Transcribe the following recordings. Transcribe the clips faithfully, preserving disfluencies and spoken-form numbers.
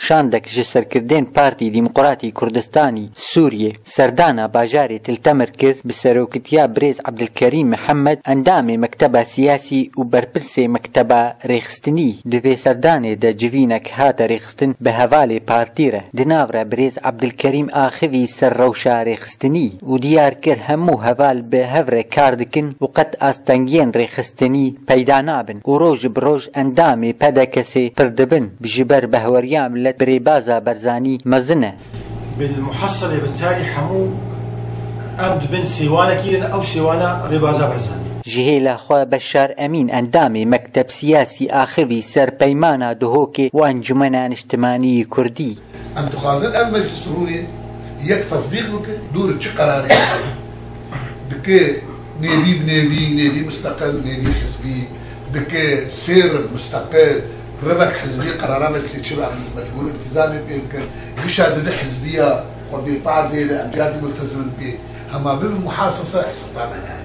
Şandek ji serkirdên Partî Demokratî Kurdistanî Sûriyê serdana bajarê Til Temir kir, bi seroktiya birêz Ebdilkerîm Mihemed, endamê Mekteba Siyasî û berpirsê Mekteba Rêxistinî. Di vê serdanê de civînek hate rêxistin bi hevalê partî re. Di nav re birêz Ebdilkerîm axivî ser rewşa rêxistinî û diyar kir hemû heval bi hev re kar dikin û qet astengiyên rêxistinî peyda nabin û roj bi roj endamê P D K S'ê pir dibin. Ji ber behweriya milet bi rêbaza Barzanî mezin e. Bil muhesselê, bi tarî hemû em dibin sêwanekî ne, ew sêwana rêbaza Barzanî. Ji hêla xwe Beşar Emîn endamê Mekteb Siyasî axivî ser peymana Duhokê û Encumena Niştimanî Kurdî. Em dixwazin ev meclis rûnê yek tesdîq bike, dûr çi qerarê dike, nêvî bi nêvî, nêvî misteqil, nêvî hizbî, dike sêr misteqil, rivek hizbî, qerara meclisê çi be, em mecbûr iltizamê pê bikin. Gişa dide hizbiya xwe bê pardê de, em carî multezim in pê. Hema bibe muhasese heseta me ne.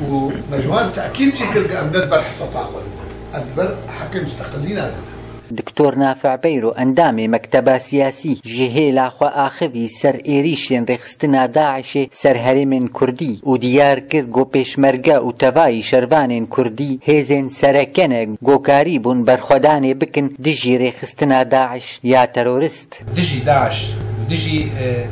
Û me ji wan tekîd jî kir, em ne di ber heseta xwe didin. Em di ber heqê misteqilîna didin. Doktor Nafiq Beyro, endamê Mekteba Siyasî, ji hêla xwe axivî ser êrîşên rêxistina DAIŞ'ê ser herêmên Kurdî û diyar kir ku Pêşmerge û tevayî şervanên Kurdî hêzên sereke ne ku karîbûn berxwedanê bikin dijî rêxistina DAIŞ ya terorist. Dijî DAIŞ, dijî, e,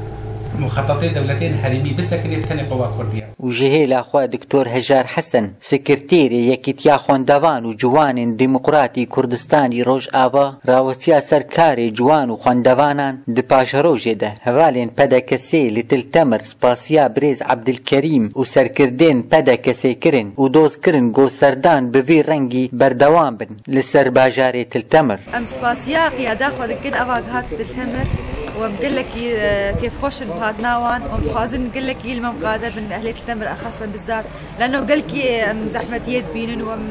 muxetetê dewletên herêmî bisekinê tenê qewa Kurdî ye. Û ji hêla xwe Doktor Hejar Hesen, Sekreterê Yekîtiya Xwendevan û Ciwanên Demokratî Kurdistanî Rojava, rawestiya ser karê ciwan û xwendevanan di paşerojê de. Hevalên P D K S'ê li Til Temir spasiya birêz Abdilkerîm û serkirdên P D K S'ê kirin û doz kirin ku serdan bi vî rengî berdewam bin li ser bajarê Til Temir. Em spasiya qiyada xwe dikin, eva hat Til Temir û em gelekî, e, kêfxweş in bi hatina wan û em dixwazin gelekî li me miqade bin, ehlê Til Temir exesen bizzat. Leno gelkî em zehmetiyê dibînin û em,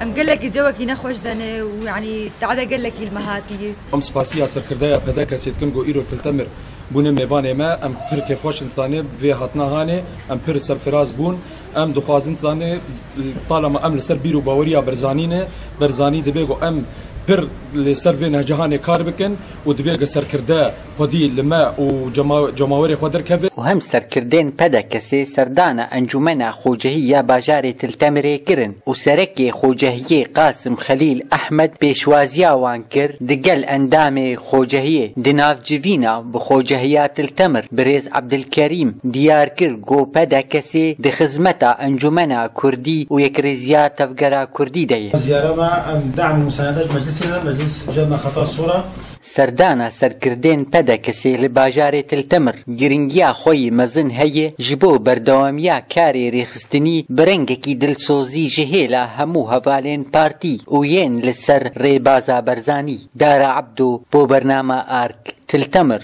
em gelekî cewekî nexweş de ne û, yanî, tade gelekî li me hatî. Em spasiya serkirdeya P D K S'ê dikin ku îro Til Temir bûne mêvanê me. Em pir kêfxweş in zanê vê hatina hanê. Em pir serfiraz bûn. Em dixwazin zanê, talama em li ser bîr û baweriya Barzanî ne. Barzanî dibe ku em pir li ser vê nehcehanê kar bikin û dibe ku serkirde xwedî li me û cema-, cemawerê xwe derkeve. Û hem serkirdên P D K S'ê serdana Encûmena Xocehî ya bajarê Til Temirê kirin û serekê xocehiyê Qasim Xelîl Ehmed pêşwaziya wan kir, digel endamê xocehiyê di nav civîna bi xocehiya Til Temir birêz Ebdilkerîm diyar kir ku P D K S'ê di xizmeta Encûmena Kurdî û yekrêziya tevgera Kurdî de ye. Ziyara me em de'm û musaade ji meclisê re, meclis cem me xeta sor e. Serdana serkirdên P D K S'ê li bajarê Til Temir giringiya xwe yî mezin heye ji bo berdewamiya karê rêxistinî bi rengekî dilsozî ji hêla hemû hevalên partî û yên li ser rêbaza Barzanî. Dara Ebdo bo bernama Ark, Til Temir.